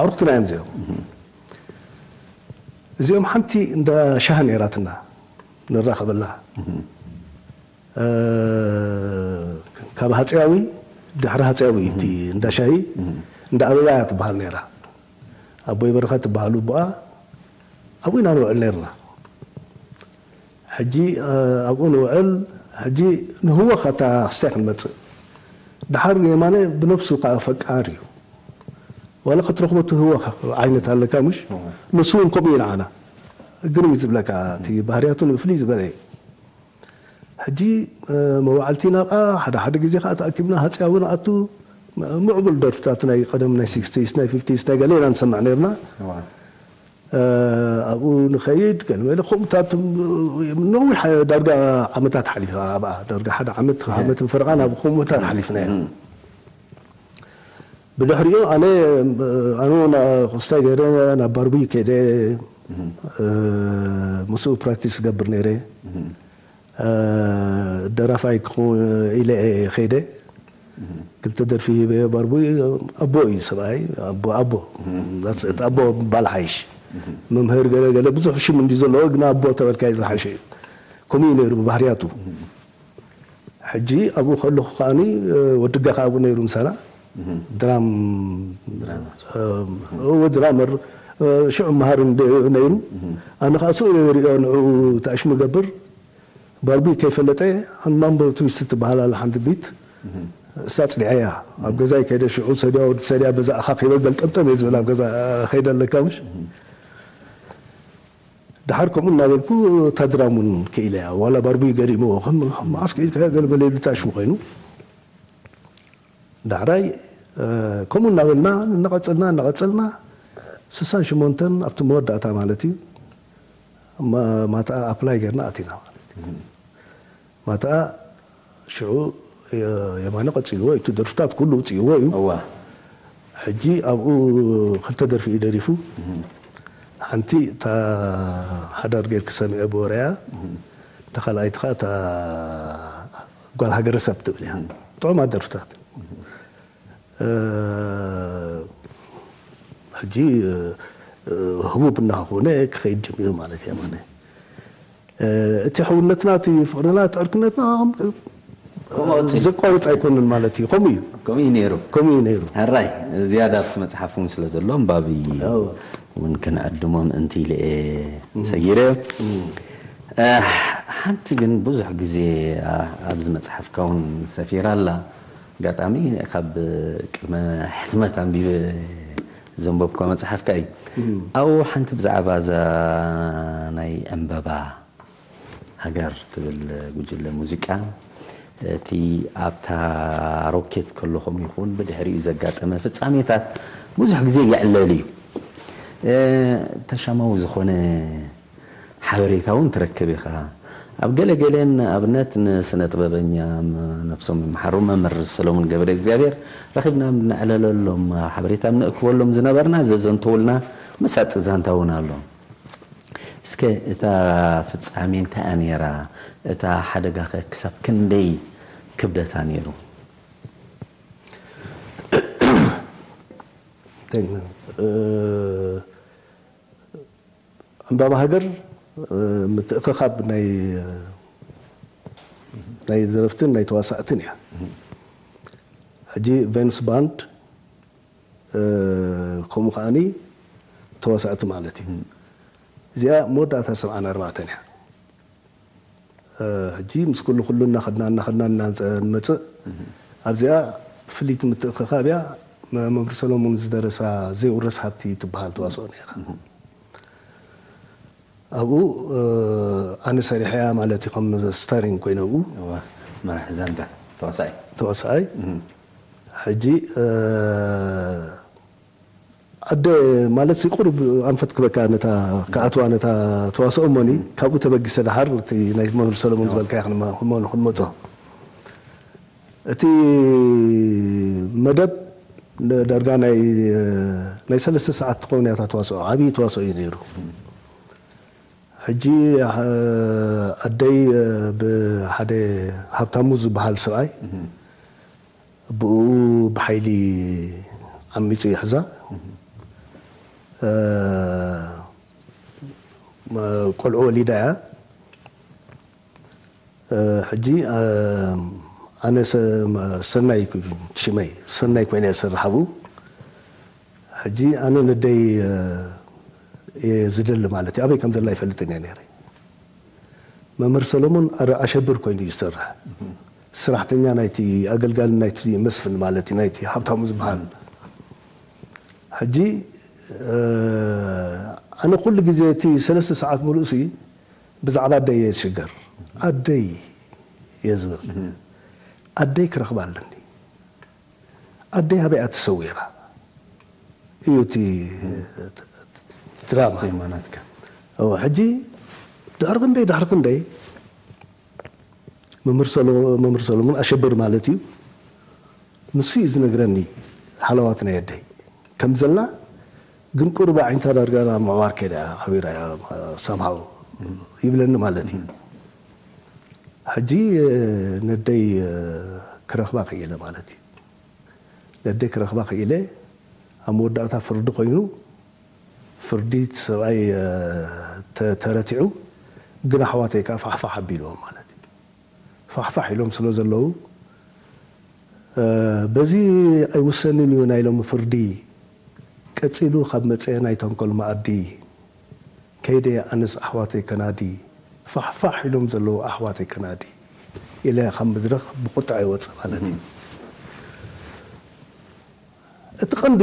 ኣዕርክትና እዮም እዚኦም እዚኦም ሓንቲ እንዳ ሻሂ ነይራትና ንራኸበላ ካብ ሃፀያዊ ድሕሪ ሃፀያዊ እቲ እንዳ ሻሂ እንዳ ኣበባ እያ ትበሃል ነይራ ኣቦይ በረኸት ትበሃሉ ኣቦኣ ኣብኡ ኢና ንውዕል ነይርና ሕጂ ኣብኡ ንውዕል ሕጂ ንህወኽ ኣብታ ክስታይ ክንመፅእ ድሓር የማነ ብነብሱ ከዓ ፈቃር እዩ ዋላ ክትረኽቦ ትህወኽ ዓይነት ኣለካ ምሽ ንሱ እውን ከምኡ እዩ ንዓና ግርም እዩ ዝብለካ እቲ ባህርያቱ ፍልይ ዝበለ እዩ ሕጂ መዋዕልቲ ናብኣ ሓደ ሓደ ግዜ ከዓ ተኣኪብና ሃፅያ እውን ኣቱ ምዕቡል ደርፍታት ናይ ቀደም ናይ ሲክስቲስ ናይ ፊፍቲስ ናይ ገለ ኢና ንሰምዕ ነርና ኣብኡ ንኸይድ ገለ መለ ከምኡታት ነዊሕ ዳርጋ ዓመታት ሓሊፋ ኣብኣ ዳርጋ ሓደ ዓመት ዓመት ፍርቓን ኣብ ከምኡታት ሓሊፍና ኢና ብድሕሪኡ ኣነ ኣነ ክስታይ ገይረ ናብ ባርቢ ከይደ ምስኡ ፕራክቲስ ገብር ነይረ ደራፋይ ክኸውን ኢለ ከይደ ክልተ ደርፊ ሂበዮ ባርቡይ ኣቦ እዩ ሰብኣይ ኣቦ ኣቦ ኣቦ ባል ሓይሽ መምህር ገለ ገለ ብዙሕ ሽም እንዲ ዘለዎ ግን ኣቦ ተበልካይ ዝሓሸ እዩ ከምኡ እዩ ነይሩ ብባህርያቱ ሕጂ ኣብኡ ከለኹ ከዓኒ ወድጋ ከ ኣብኡ ነይሩ ምሳና ድራም ድራመር ሽዑ መሃሪ ነይሩ። ኣነ ከዓ ስኡ ይሪኦ ንዕኡ ተኣሽሙ ገብር ባርቢ ከይፈለጠ ማምቦ ትዊስት ትበሃል ኣላ ሓንቲ ቢት እሳ ፅኒዐያ ኣብ ገዛይ ከይደ ሽዑ ሰድያ ወዲ ሰድያ በዛ ኣኻ ከይበል ገልጠምጠም እየ ዝብል ኣብ ገዛ ከይደ ኣለካ ምሽ ድሓር ከምኡ እናበልኩ እታ ድራም እውን ክኢለያ ዋላ ባርቢ ገሪምዎ ከም መዓስ ክኢልካ ገለመለ ኢሉ ተኣሽሙ ኮይኑ ዳሕራይ ከምኡ እናበልና እናቐፀልና እናቐፀልና ስሳን ሽሞንተን ኣብቲ መወዳእታ ማለት እዩ ማትኣ ኣፕላይ ጌርና ኣቲና ማለት እዩ። ማትኣ ሽዑ የማነ ቀፂልዎ እቲ ደርፍታት ኩሉ ውፅእዎ እዩ። ሕጂ ኣብኡ ክልተ ደርፊ እዩ ደሪፉ። ሓንቲ እታ ሓዳር ጌርክ ሰሚዐ ብወረያ፣ እታ ካልኣይቲ ከዓ እታ ጓል ሃገረሰብ ትብል እያ። ጥዑማት ደርፍታት። ሕጂ ህቡብ እናኾነ ክኸይድ ጀሚሩ ማለት እያ። ማነ እቲ ሕውነትና፣ እቲ ፍቕርና፣ እቲ ዕርክነትና ዘቋርፅ ኣይኮንን ማለት እዩ። ከምኡ እዩ። ከምኡ እዩ ነይሩ። ከምኡ እዩ ነይሩ። ሕራይ ዝያዳ ኣብቲ መፅሓፍ እውን ስለ ዘሎ ኣንባቢ እውን ክንዕድሞ ምእንቲ ኢለ እየ ሰጊረ። ሓንቲ ግን ብዙሕ ግዜ ኣብዚ መፅሓፍካ እውን ሰፊራ ኣላ። ኣጋጣሚ ካብ ቅድመ ሕትመት ኣንቢበ ዘንበብኳ መፅሓፍካ እዩ። ኣብኡ ሓንቲ ብዛዕባ እዛ ናይ ዕምበባ ሃገር ትብል ጉጅለ ሙዚቃ እቲ ኣብታ ሮኬት ከለኹም ይኹን ብድሕሪኡ ዘጋጠመ ፍጻሜታት ብዙሕ ግዜ ይዕለል እዩ። ተሻማዊ ዝኾነ ሓበሬታ እውን ትረክብ ኢኻ። ኣብ ገለ ገለን ኣብነት ንስነ ጥበበኛ ነብሶም ይምሓሩ መምህር ሰሎሙን ገብረ እግዚኣብሔር ረኺብና ነዕለለሎም ሓበሬታ ንእክበሎም ዝነበርና ዘዘንተውልና መሳጢ ዛንታ እውን ኣሎ። እስከ እታ ፍጻሜ እንታይ እያ ነይራ? እታ ሓደጋ ከ ክሳብ ክንደይ ክብደታ ነይሩ? ዕምባባ ሃገር ምትእኽኻብ ናይ ናይ ደረፍትን ናይ ተዋሳእትን እያ። ሕጂ ቬንስ ባንድ ከምኡ ከዓኒ ተዋሳእቲ ማለት እዩ። እዚኣ መወዳእታ ሰብዓን ኣርባዕተን እያ። ሕጂ ምስ ኩሉ ኩሉ እናኸድና እናኸድና እናንፀ- ንመፅእ ኣብዚኣ ፍልይቲ ምትእኽኻብ እያ። መ- መምህር ሰሎሙን ዝደረሳ ዘይውረስ ሃብቲ ትበሃል ተዋስኦ ነይራ። ኣብኡ ኣነ ሰሪሐያ ማለት እዩ ከም ስታሪንግ ኮይነ ኣብኡ እዋ፣ መራሒ ዛንታ ተዋሳኣይ። ተዋሳኣይ ሕጂ ኣደ ማለት ሲ ቁሩብ ኣንፈት ክበካ ነታ ክኣትዋ ነታ ተዋስኦ እሞኒ ካብኡ ተበጊሰ ደሓር እቲ ናይ መምህር ሰለሞን ዝበልካዮ ክንመ- ክንመ- ክንመጾ እቲ መደብ ዳርጋ ናይ ናይ ሰለስተ ሰዓት ትኸውን እያ እታ ተዋስኦ። ዓብዪ ተዋስኦ እዩ ነይሩ። ሕጂ ኣደይ ብሓደ ሃብታሙ ዝበሃል ሰብኣይ ብኡ ብሓይሊ ዓሚፁ ይሕዛ። ቆልዑ ወሊዳ እያ። ሕጂ ኣነ ሰናይ ሽመይ ሰናይ ኮይነ እየ ዝሰርሕ ኣብኡ። ሕጂ ኣነ ነደይ እየ ዝደሊ ማለት እዩ። ኣበይ ከም ዘላ ይፈልጥን እየ ነይረ። መምህር ሰሎሞን ኣረ ኣሸብር ኮይኑ እዩ ዝሰርሕ። ስራሕተኛ ናይቲ ኣገልጋሊ ናይቲ መስፍን ማለት እዩ ናይቲ ሃብታሙ ዝበሃል። ሕጂ ኣነ ኩሉ ግዜ እቲ ሰለስተ ሰዓት ሙሉእ ሲ ብዛዕባ ኣደይ እየ ዝሽገር። ኣደይ እየ ዝብል። ኣደይ ክረኽባ ኣለኒ። ኣደይ ኣበይ እያ ተሰዊራ እዩ እቲ ድራማ። ዜማ ናትካ። እወ፣ ሕጂ ድሕሪ ክንደይ ድሕሪ ክንደይ መምህር ሰሎ- መምህር ሰሎሞን ኣሸብር ማለት እዩ ንሱ እዩ ዝነግረኒ ሓለዋት ናይ ኣደይ ከም ዘላ ግን ቁሩብ ኣዒንታ ዳርጋ ናብ ምዕባር ከይዳ እያ ሓቢራ እያ ሳምሃው ይብለኒ ማለት እዩ። ሕጂ ነደይ ክረኽባ ክኢለ ማለት እዩ። ነደይ ክረኽባ ክኢለ ኣብ መወዳእታ ፍርዲ ኮይኑ ፍርዲ እቲ ሰብኣይ ተረቲዑ ግን ኣሕዋተይ ከዓ ፋሕፋሕ ኣቢልዎም ማለት እዩ። ፋሕፋሕ ኢሎም ስለ ዘለዉ፣ በዚ ኣይውሰንን እዩ ናይ ሎሚ ፍርዲ። ቀጺሉ ካብ መጸ ናይ ተንኮል መኣዲ ከይደ ኣነስ ኣሕዋተይ ከናዲ፣ ፋሕፋሕ ኢሎም ዘለዉ ኣሕዋተይ ከናዲ ኢለ ካብ መድረኽ ብቁጥዐ ይወጽእ ማለት እዩ። እቲ ቀንዲ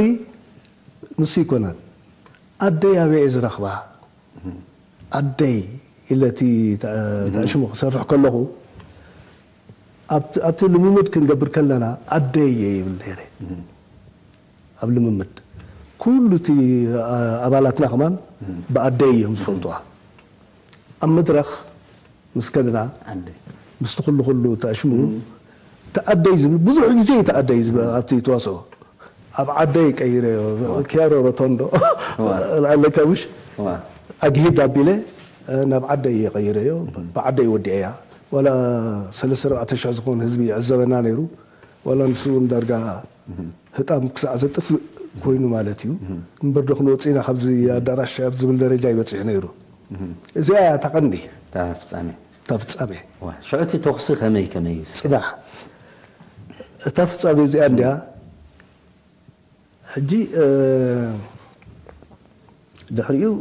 ንሱ ይኮነን። ኣደይ ኣበይ እየ ዝረኽባ? ኣደይ ኢለ እቲ ተኣሽሙ ክሰርሕ ከለኹ ኣብቲ ልምምድ ክንገብር ከለና ኣደይ እየ ይብል ነይረ። ኣብ ልምምድ ኩሉ እቲ ኣባላትና ከማን ብኣደይ እዮም ዝፈልጥዋ። ኣብ መድረኽ ምስ ከድና ምስቲ ኩሉ ኩሉ ተኣሽሙ ተኣደይ ዝብል ብዙሕ ግዜ እዩ ተኣደይ ዝብል ኣብቲ ተዋስኦ ኣብ ዓደይ ቀይረዮ። ኪያሮ ሮቶንዶ ኣለካ ምሽ? ኣግሂድ ኣቢለ ናብ ዓደይ እየ ቀይረዮ። ብዓደይ ወዲዐያ። ዋላ ሰለስተ ኣርባዕተ ሽሕ ዝኾን ህዝቢ ይዕዘበና ነይሩ። ዋላ ንሱ እውን ዳርጋ ህጣም ክሳዕ ዘጥፍእ ኮይኑ ማለት እዩ። እምበር ዶ ክንወፅእ ኢና ካብዚ ኣዳራሽ ኣብ ዝብል ደረጃ ይበፅሕ ነይሩ። እዚኣ እያ እታ ቀንዲ እታ ፍፃሜ። እታ ፍፃሜ። ሽዑ እቲ ተኹሲ ከመይ ከመይ እዩ? ፅናሕ እታ ፍፃሜ እዚኣ እንዲያ። ሕጂ ድሕሪኡ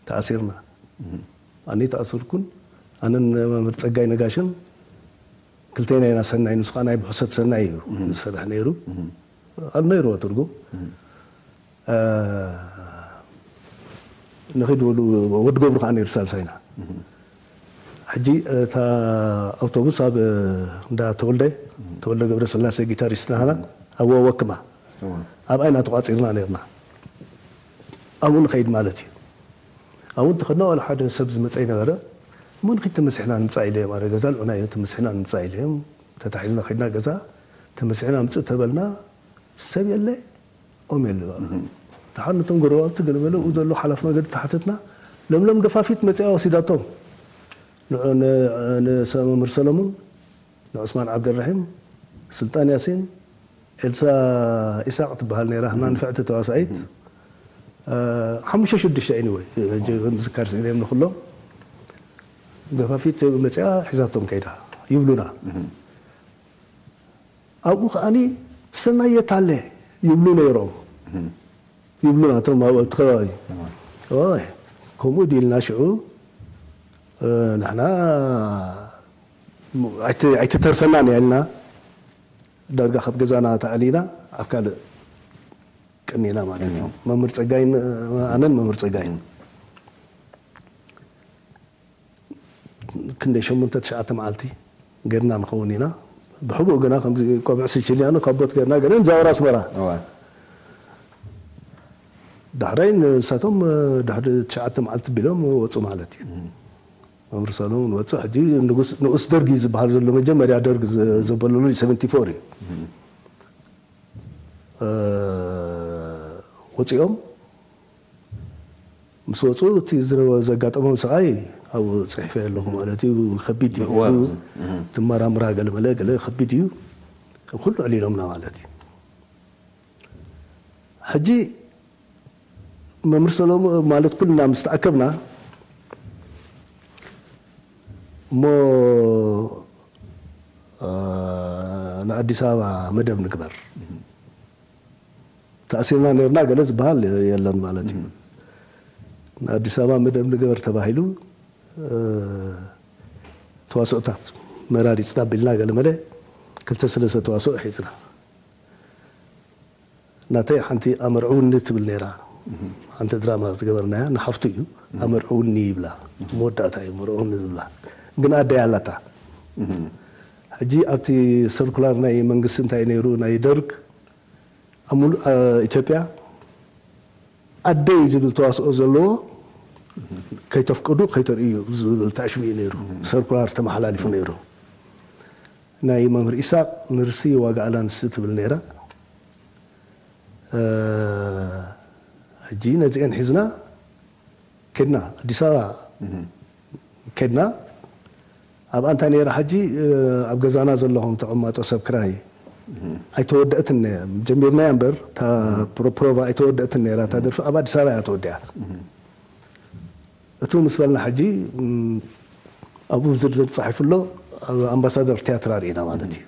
ተኣሲርና። ኣነ ተኣሰርኩን ኣነን መምህር ፀጋይ ነጋሽን ክልቴና ኢና ሰናይ፣ ንሱ ከዓ ናይ ብሕሰት ሰናይ እዩ ዝሰርሕ ነይሩ። ኣብ ነይርዎ ትርጉም ንኺድ በሉ። ወዲ ገብሩ ከዓ ነይሩ ሳልሳይና። ሕጂ እታ ኣውቶቡስ ኣብ እንዳ ተወልደ ተወልደ ገብረ ስላሴ ጊታሪስት ናህና ኣብ ወክማ ኣብኣ ኢና ተቋፂርና ነርና። ኣብኡ ንኸይድ ማለት እዩ። ኣብኡ እንተኸድና ዋላ ሓደ ሰብ ዝመፀ ይነበረ። እሞ ንኺድ ተመሲሕና ንምፃእ ኢለ እዮም ኣረ ገዛ ልዑና እዮም ተመሲሕና ንምፃእ ኢለ እዮም። ተታሒዝና ከድና ገዛ ተመሲሕና ምፅእ ተበልና ሰብ የለ ኦም የለ። ደሓር ነቶም ጎረባብቲ ገለመለ ኡ ዘሎ ሓላፍ መገዲ ተሓተትና። ለምለም ገፋፊት መፅያ ወሲዳቶም። ንመምህር ሰለሙን ንዑስማን ዓብደልራሒም ስልጣን ያሲን ኤልሳ ኢሳቕ ትበሃል ነይራ። ህና ንፍዕቲ ተዋሳኢት ሓሙሽተ ሽዱሽተ ኢኒ ወይ ምዝካር ስኢነ እዮም ንኩሎም ገፋፊት መፅያ ሒዛቶም ከይዳ ይብሉና። ኣብኡ ከዓኒ ሰናየት ኣለ ይብሉ ነይሮም። ይብሉና እቶም ኣብኡ እቲ ከባቢ። ኦይ፣ ከምኡ ድዩ ኢልና ሽዑ ንሕና ኣይትተርፈናን እያ ኢልና ዳርጋ ካብ ገዛና ተኣሊና ኣብ ካልእ ቀኒና ማለት እዩ። መምህር ፀጋይን ኣነን መምህር ፀጋይን ክንደይ ሸሞንተ ትሽዓተ መዓልቲ ገርና ንኸውን ኢና። ብሕቡእ ግና ከምዚ ቆብዕ ስችልያኖ ካብ ቦት ገርና ገለ ንዛወር ኣስመራ። ዳሕራይ ንሳቶም ድሕሪ ትሽዓተ መዓልቲ ቢሎም ወፁ ማለት እዩ። መምህር ሰሎሞን ወፁ። ሕጂ ንኡስ ደርጊ ዝበሃል ዘሎ መጀመርያ ደርግ ዘበለሉ ሰቨንቲ ፎር እዩ። ወፂኦም ምስ ወፁ እቲ ዘጋጠሞም ስቓይ ኣብኡ ፅሒፈ ኣለኹ ማለት እዩ። ከቢድ እዩ። ትመራምራ ገለመለ ገለ ከቢድ እዩ። ኩሉ ዕሊሎምና ማለት እዩ። ሕጂ መምህር ሰሎሞ ማለት ኩልና ምስ ተኣከብና እሞ ንኣዲስ ኣበባ መደብ ንግበር። ተኣሲርና ነርና ገለ ዝበሃል የለን ማለት እዩ። ንኣዲስ ኣበባ መደብ ንግበር ተባሂሉ ተዋስኦታት መራሪፅና ቢልና ገለ መለ ክልተ ሰለስተ ተዋስኦ ሒዝና ናተይ ሓንቲ ኣመርዕውኒ ትብል ነይራ። ሓንቲ ድራማ ዝገበርናያ ንሓፍቱ እዩ። ኣመርዕውኒ ይብላ። መወዳእታ እዩ ኣመርዕውኒ ዝብላ። ግን ኣደይ ኣላታ። ሕጂ ኣብቲ ሰርኩላር ናይ መንግስቲ እንታይ ነይሩ ናይ ደርግ ኣብ ሙሉእ ኢትዮጵያ ኣደይ ዝብል ተዋስኦ ዘለዎ ከይተፍቅዱ ከይተርእዩ ዝብል ታዕሽሙ እዩ ነይሩ። ሰርኩላር ተመሓላሊፉ ነይሩ። ናይ መምህር ኢሳቅ ንርሲ ዋጋ ኣላንስ ትብል ነይራ። ሕጂ ነዚአን ሒዝና ከድና ኣዲስ ኣበባ ከድና ኣብኣ እንታይ ነይራ ሕጂ ኣብ ገዛና ዘለኹም ተቐማጦ ሰብ ክራይ ኣይተወደእትን ጀሚርናያ እምበር እታ ፕሮቫ ኣይተወደእትን ነይራ እታ ደርፊ ኣብ ኣዲስ ኣበባ እያ ተወዲኣ። እቱ ምስ በልና ሕጂ ኣብኡ ዝርዝር ተጻሒፉ ኣሎ። ኣብ ኣምባሳደር ቲያትራ ርኢና ማለት እዩ።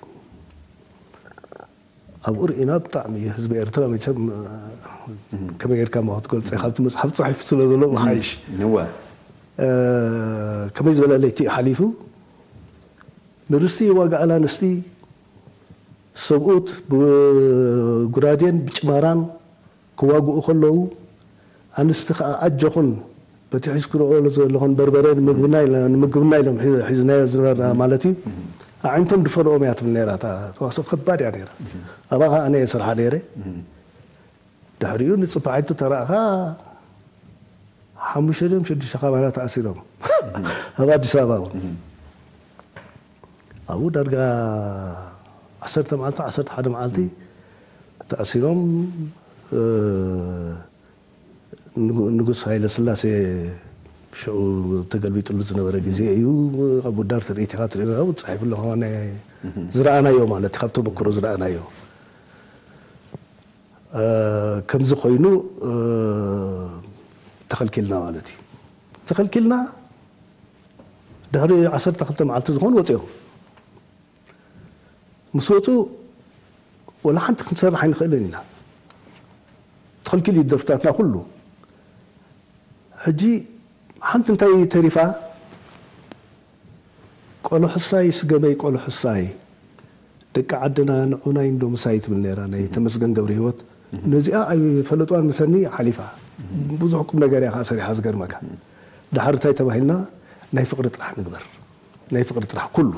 ኣብኡ ርኢና ብጣዕሚ ህዝቢ ኤርትራ መቸም ከመይ ጌርካ እሞ ክትገልጾ ኢኻ፣ ኣብቲ መጽሓፍ ተጻሒፉ ስለ ዘሎ ምሓይሽ። እወ ከመይ ዝበለ ለይቲ እዩ ሓሊፉ። ንርስቲ ዋጋ ኣላንስቲ ሰብኡት ብጉራዴን ብጭማራን ክዋግኡ ከለዉ ኣንስቲ ከዓ ኣጆኹን በቲ ሒዝክንኦ ዘለኹን በርበረ ንምግብና ኢለ- ንምግብና ኢሎም ሒ- ሒዝናዮ ዝነበርና ማለት እዩ። ኣዒንቶም ድፈንኦም እያ ትብል ነይራ እታ ተዋስኦ ከባድ እያ ነይራ። ኣብኣ ከዓ ኣነ እየ ስርሓ ነይረ። ድሕሪኡ ንፅባሒቱ ተራእኻ ሓሙሽተ ድዮም ሽዱሽተ ካባና ተኣሲሮም ኣብ ኣዲስ ኣበባ እውን ኣብኡ ዳርጋ ዓሰርተ መዓልቲ ዓሰርተ ሓደ መዓልቲ ተኣሲሮም ንጉስ ሃይለ ስላሴ ሽዑ ተገልቢጥሉ ዝነበረ ግዜ እዩ። ኣብ ውዳር ትርኢት ኢኻ ትርኢ ው ፃሒፉ ኣለኹ ዝረኣናዮ ማለት እዩ። ካብ ተመክሮ ዝረኣናዮ ከምዚ ኮይኑ ተኸልኪልና ማለት እዩ። ተኸልኪልና ድሕሪ ዓሰርተ ክልተ መዓልቲ ዝኾኑ ወፂኦም ምስ ወፁ ወላ ሓንቲ ክንሰርሕ ኣይንኽእልን ኢና። ተኸልኪሉ እዩ ደርፍታትና ኩሉ። ሕጂ ሓንቲ እንታይ ተሪፋ ቆሎ ሕሳይ ስገመይ ቆሎ ሕሳይ ደቂ ዓድና ንዑናይ እንዶ ምሳይ ትብል ነይራ ናይ ተመስገን ገብረ ህይወት። ነዚኣ ኣይፈለጥዋን ምሰኒ ሓሊፋ። ብዙሕ ቁም ነገር እያ ከዓ ሰሪሓ ዝገርመካ። ድሓር እንታይ ተባሂልና ናይ ፍቅሪ ጥራሕ ንግበር ናይ ፍቅሪ ጥራሕ ኩሉ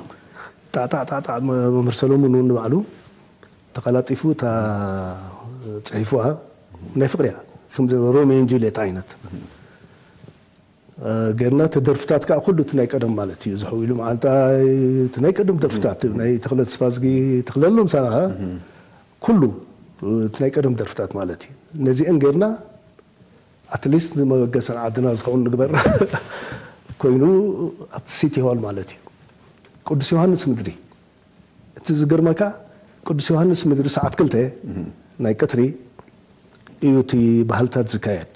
ጣዕጣዕጣዕጣዕ መምህር ሰለሙን እውን ንባዕሉ ተቀላጢፉ እታ ፅሒፉዋ ናይ ፍቅሪ እያ ከምዚ ሮሜን ጁልየት ዓይነት ገርና ተደርፍታት ከዓ ኩሉ እቲ ናይ ቀደም ማለት እዩ ዝሕው ኢሉ መዓልታ እቲ ናይ ቀደም ደርፍታት ናይ ተክለ ተስፋዝጊ ተክለሎም ሳናኻ ኩሉ እቲ ናይ ቀደም ደርፍታት ማለት እዩ። ነዚአን ገርና ኣትሊስት ንመበገሲ ዓድና ዝኸውን ንግበር ኮይኑ ኣብቲ ሲቲ ሆል ማለት እዩ። ቅዱስ ዮሃንስ ምድሪ እቲ ዝገርመካ ቅዱስ ዮሃንስ ምድሪ ሰዓት ክልተ ናይ ቀትሪ እዩ እቲ ባህልታት ዝካየድ።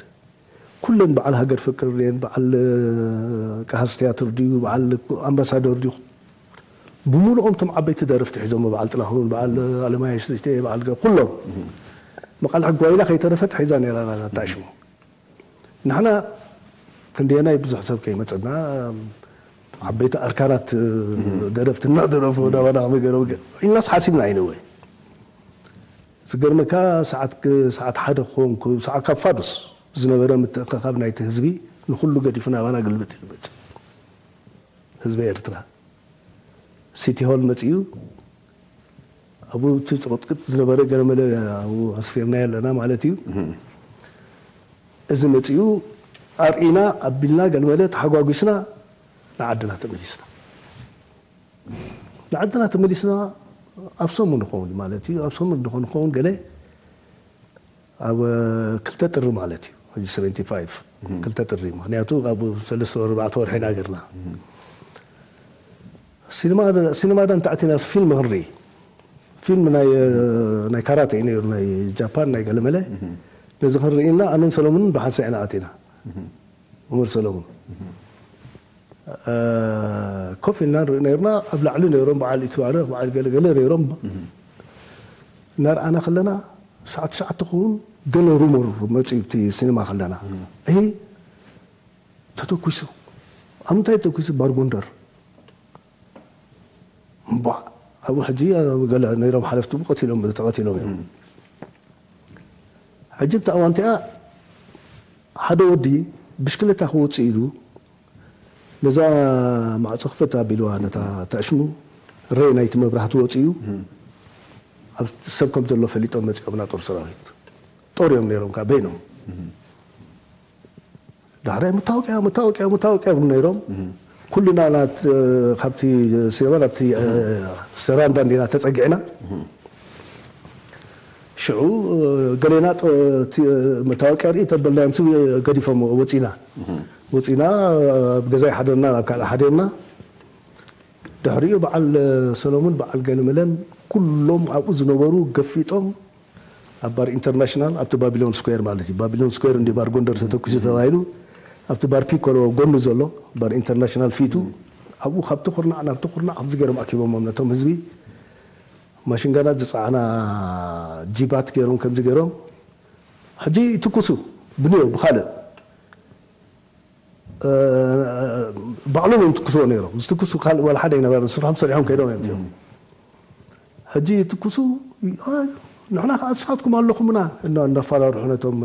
ኩለን በዓል ሃገር ፍቅር ድየን በዓል ቀሃስ ትያትር ድዩ በዓል ኣምባሳደር ድዩ ብምሉኦም እቶም ዓበይቲ ደረፍቲ ሒዞሞ በዓል ጥላሁን በዓል ኣለማየሽ ዘሽተ በዓል ኩሎም መቃልሕ ጓይላ ከይተረፈት ሒዛ ነራ ናታ ሽሙ። ንሕና ክንደየናይ ብዙሕ ሰብ ከይመፀና ዓበይቲ ኣርካናት ደረፍቲ እናደረፉ ናባና ከመይ ገይሮም ኢልናስ ሓሲብና ኣይነወ ዝገርመካ ሰዓት ሰዓት ሓደ ክኸውን ሰዓት ካብ ፋዱስ ዝነበረ ምትእኽኻብ ናይቲ ህዝቢ ንኹሉ ገዲፉ ናባና ግልብጥ ይልበጽ ህዝቢ ኤርትራ ሲቲ ሆል መጺኡ ኣብኡ እቲ ጽቕጥቅጥ ዝነበረ ገለመለ ኣብኡ ኣስፊርናዮ ኣለና ማለት እዩ። እዚ መጺኡ ኣርኢና ኣቢልና ገለመለ ተሓጓጒስና ንዓድና ተመሊስና። ንዓድና ተመሊስና ኣብ ሰሙን ይኸውን ማለት እዩ። ኣብ ሰሙን ድኾን ይኸውን ገለ ኣብ ክልተ ጥሪ ማለት እዩ። ሕጂ ሰቨንቲ ፋይቭ ክልተ ጥሪ ምክንያቱ ኣብ ሰለስተ ወር ኣርባዕተ ወርሒ ኢና ገርና ሲኒማ ሲኒማ ዳ እንተኣቲና ፊልም ክንርኢ ፊልም ናይ ናይ ካራተ እዩ ነይሩ ናይ ጃፓን ናይ ገለመለ ነዚ ክንርኢ እና ኣነን ሰለሙንን ብሓንሳእ ኢና ኣቲና። ዑመር ሰለሙን ኮፍ ኢልና ንርኢ ነርና ኣብ ላዕሊ ነይሮም በዓል ኢትባረክ በዓል ገለገለ ነይሮም እናርኣና ከለና ሰዓት ትሽዓተ ክኸውን ገለ ሩሞር መፅኡ እቲ ሲኒማ ከለና እ ተተኩሱ ኣብ ምንታይ ተተኩሱ ባርጎንደር እምቧዕ ኣብኡ ሕጂ ገለ ነይሮም ሓለፍቲ ቀቲሎም ተቐቲሎም እዮም ሕጂ ብታ እዋንቲኣ ሓደ ወዲ ብሽክለታ ክወፅእ ኢሉ ነዛ ማዕፆ ክፈት ኣቢልዋ ነታ ተዕሽሙ ሬ ናይቲ መብራህቲ ወፂኡ ኣብ ሰብ ከም ዘሎ ፈሊጦም መፂኦም ና ጦር ሰራዊት ጦር እዮም ነይሮም ከዓ በይኖም ዳሕራይ መታወቅያ መታወቅያ መታወቅያ ይብሉ ነይሮም ኩልና ናት ካብቲ ሲባ ናብቲ ሰራንዳ እንዲና ተፀጊዕና ሽዑ ገሌና መታወቅያ ርኢ ተበልናዮም ስ ገዲፎም ወፂና ወፂና ኣብ ገዛይ ሓደርና ናብ ካልእ ሓደርና ድሕሪኡ በዓል ሰሎሙን በዓል ገለመለን ኩሎም ኣብኡ ዝነበሩ ገፊጦም ኣብ ባር ኢንተርናሽናል ኣብቲ ባቢሎን ስኩዌር ማለት እዩ ባቢሎን ስኩዌር እንዲ ባር ጎንደር ተተኩሱ ተባሂሉ ኣብቲ ባር ፒኮሎ ጎኑ ዘሎ ባር ኢንተርናሽናል ፊቱ ኣብኡ ካብቲ ኩርናዕ ናብቲ ኩርናዕ ከምዚ ገይሮም ኣኪቦሞም ነቶም ህዝቢ። ማሽንጋናት ዝፀዓና ጂባት ገይሮም ከምዚ ገይሮም ሕጂ ይትኩሱ ብንዮ ብካልእ ባዕሎም እዮም ትኩስዎ ነይሮም። ዝትኩሱ ካልእ ዋላ ሓደ ይነበረ ስርሖም ሰሪሖም ከይዶም እዮም እም። ሕጂ ይትኩሱ። ንሕና ከዓ ንስኻትኩም ኣለኹምና እናፋራርሑ ነቶም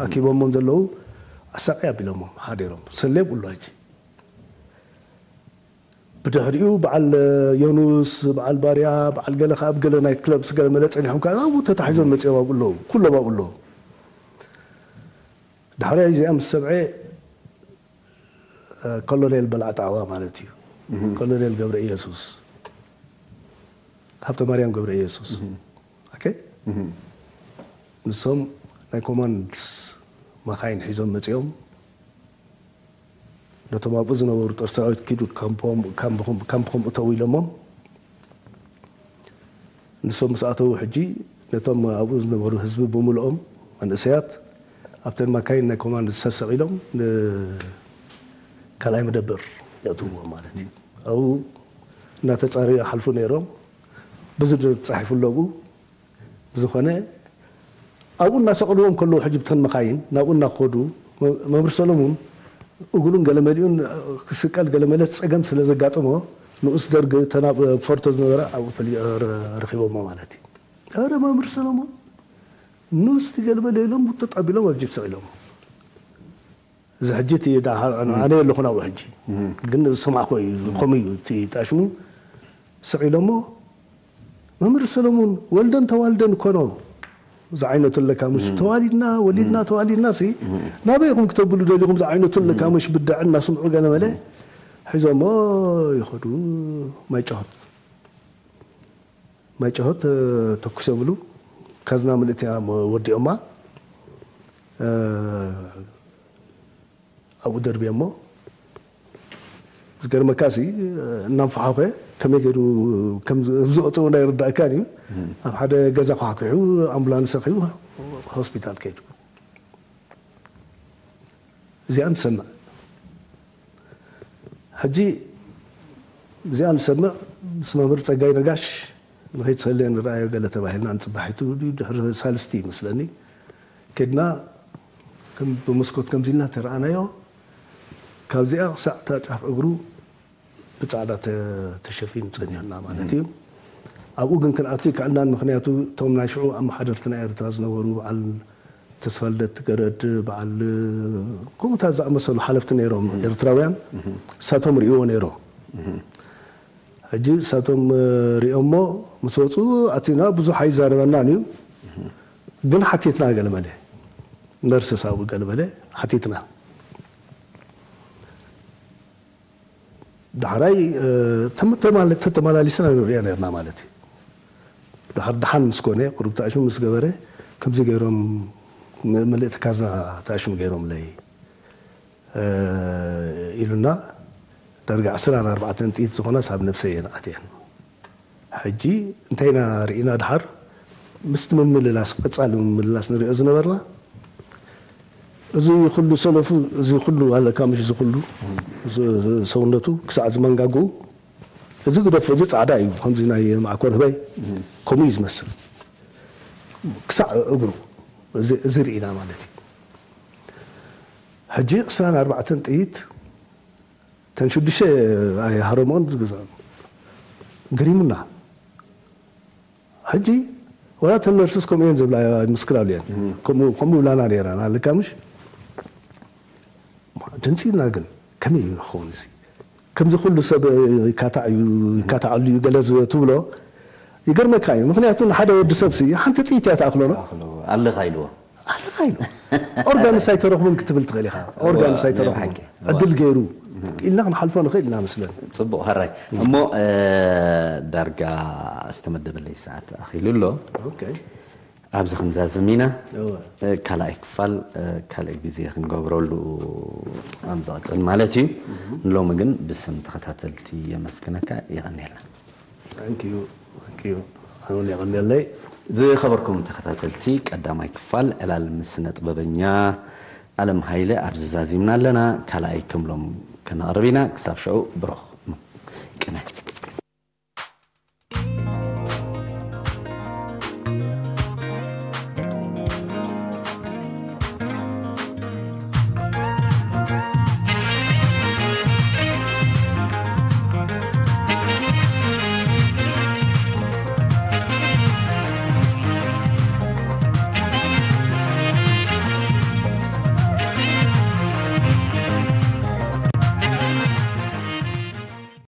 ኣኪቦሞም ዘለዉ ኣሳቂ ኣቢሎሞም ሓዲሮም ሰሌብ ብሎ ሕጂ ብድሕሪኡ በዓል ዮኑስ በዓል ባርያ በዓል ገለ ከዓ ኣብ ገለ ናይት ክለብ ስገለ መለ ፀኒሖም ከዓ ኣብኡ ተታሒዞም መፅኦም ኣብኡ ኣለዉ። ኩሎም ኣብኡ ኣለዉ። ዳሕራይ እዚኣ ምስ ሰምዐ ኮሎኔል በላዕ ጣዕዋ ማለት እዩ። ኮሎኔል ገብረ ኢየሱስ፣ ሃብተ ማርያም ገብረ ኢየሱስ። ኦኬ። ንሶም ናይ ኮማንድስ መኻይን ሒዞም መፂኦም ነቶም ኣብኡ ዝነበሩ ጦር ሰራዊት ኪዱ ካምፕኹም እተው ኢሎሞም። ንሶም ምስ ኣተዉ ሕጂ ነቶም ኣብኡ ዝነበሩ ህዝቢ ብምልኦም መንእሰያት ኣብተን ማካይን ናይ ኮማንድ ዝሰሰቕ ኢሎም ንካልኣይ መደብር የእትውዎ ማለት እዩ። ኣብኡ እናተፃረዩ ይሓልፉ ነይሮም። ብዝርዝር ተፃሒፉ ኣሎ ኣብኡ። ብዝኾነ ኣብኡ እናሰቐልዎም ከለዉ ሕጂ ብተን መኻይን ናብኡ እናኸዱ መምህር ሰሎሙን እግሩን ገለመሊኡን ክስቀል ገለመለ ፀገም ስለ ዘጋጠሞ ንኡስ ደርግ ተናብ ፎርቶ ዝነበረ ኣብኡ ፈሊ ረኺቦሞ ማለት እዩ። ኧረ መምህር ሰሎሞን ንኡስ ገለመለ ኢሎም ቡጥጥ ኣቢሎም ኣብ ጂፕ ሰቒሎም። እዚ ሕጂ እቲ ኣነ የለኹን ኣብኡ ሕጂ ግን ዝሰማዕኮ እዩ። ከምኡ እዩ እቲ ጣሽሙ ስቕ ኢሎሞ መምህር ሰለሙን ወልደን ተዋልደን እኮ ነው ዝዓይነቱ ኣለካ ምሽ ተዋሊድና ወሊድና ተዋሊድና ሲ ናበይ ኢኹም ክተብሉ ደሊኹም ዝዓይነቱ ኣለካ ምሽ ብድዐ እናስምዑ ገለ መለ ሒዞሞ ይኸዱ። ማይ ጨሆት ማይ ጨሆት ተኩስ የብሉ ካዝና ምልእቲ ወዲኦማ ኣብኡ ደርብየ እሞ ዝገርመካ ሲ እናንፈሓኸ ከመይ ገይሩ ዝቕፅው ናይ ርዳእካን እዩ። ኣብ ሓደ ገዛ ኳሕኩሑ ኣምቡላንስ ረኪቡ ሆስፒታል ከይዱ። እዚኣ ንሰምዕ ሕጂ እዚኣ ንሰምዕ ምስ መምህር ፀጋይ ነጋሽ ንኸይትሰልየ ንረኣዮ ገለ ተባሂልና ንፅባሒቱ ድሕሪ ሳልስቲ ይመስለኒ ከድና ከም ብመስኮት ከምዚ ኢልና ተረኣናዮ። ካብዚኣ ክሳዕ እታ ጫፍ እግሩ ብፃዕዳ ተሸፊኑ ፀኒሑና ማለት እዩ። ኣብኡ ግን ክንኣቱ ይከኣልናን ምክንያቱ እቶም ናይ ሽዑ ኣመሓደርቲ ናይ ኤርትራ ዝነበሩ በዓል ተስፋልደት ገረድ በዓል ከምኡታት ዝኣመሰሉ ሓለፍቲ ነይሮም ኤርትራውያን እሳቶም ርእይዎ ነይሮም። ሕጂ እሳቶም ሪኦሞ ምስ ወፁ ኣቲና ብዙሕ ኣይዛረበናን እዩ ግን ሓቲትና ገለመለ ነርስ ሳቡ ገለመለ ሓቲትና ዳሕራይ ተመላሊስና ንሪኦ ነርና ማለት እዩ። ዳሕር ደሓን ምስ ኮነ ቁሩብ ተኣሽሙ ምስ ገበረ ከምዚ ገይሮም ምልእቲ ካዝና ተኣሽሙ ገይሮምለይ ኢሉና ዳርጋ ዕስራን ኣርባዕተን ጥይት ዝኾናስ ኣብ ነብሰይ እየን ኣትየን። ሕጂ እንታይ ኢና ርኢና ድሓር ምስቲ ምምልላስ ቀጻሊ ምምልላስ ንሪኦ ዝነበርና እዚ ኩሉ ሰለፉ እዚ ኩሉ ኣለካ ምሽ እዚ ኩሉ ሰውነቱ ክሳዕ እዚ መንጋጉ እዚ ግደፎ እዚ ጻዕዳ እዩ ከምዚ ናይ ማዕኮር ህበይ ከምኡ እዩ ዝመስል ክሳዕ እግሩ እዚ ርኢና ማለት እዩ። ሕጂ ዕስራን ኣርባዕተን ጥይት ተን ሽዱሽተ ኣይሃረሞን ዝግዛእ ግሪሙና ሕጂ ወላ ተን ነርስስ ከምኡ እየን ዝብላ ምስክር ኣብልየን ከምኡ ብላና ነይራ ናልካ ምሽ ድምፂ ኢልና ግን ከመይ ክኸውን እዚ ከምዚ ኩሉ ሰብ ይካታዕ እዩ ይካታዓሉ እዩ ገለ ትብሎ ይገርመካ እዩ ምክንያቱ ንሓደ ወዲ ሰብ ሲ ሓንቲ ጥይት እያ ትኣክሎ ኣለኻ ኢልዎ ኣለኻ ኢሉ ኦርጋንስ ኣይተረኽቡን ክትብል ትኽእል ኢኻ ኦርጋንስ ኣይተረኽቡን ዕድል ገይሩ ኢልና ክንሓልፎ ንኽእል ኢና መስለን ፅቡቕ ሃራይ እሞ ዳርጋ ዝተመደበለይ ሰዓት ኣኺሉ ኣሎ ኣብዚ ክንዛዝም ኢና ካልኣይ ክፋል ካልእ ግዜ ክንገብረሉ ኣብ ዝቐፅል ማለት እዩ ንሎሚ ግን ብስም ተኸታተልቲ የመስግነካ የቐንየልና ዝኸበርኩም ተኸታተልቲ ቀዳማይ ክፋል ዕላል ምስ ስነ ጥበበኛ ኣለም ሃይለ ኣብዚ ዛዚምና ኣለና ካልኣይ ክምሎም ከነቕርብ ኢና ክሳብ ሽዑ ብሩኽ ቅነ።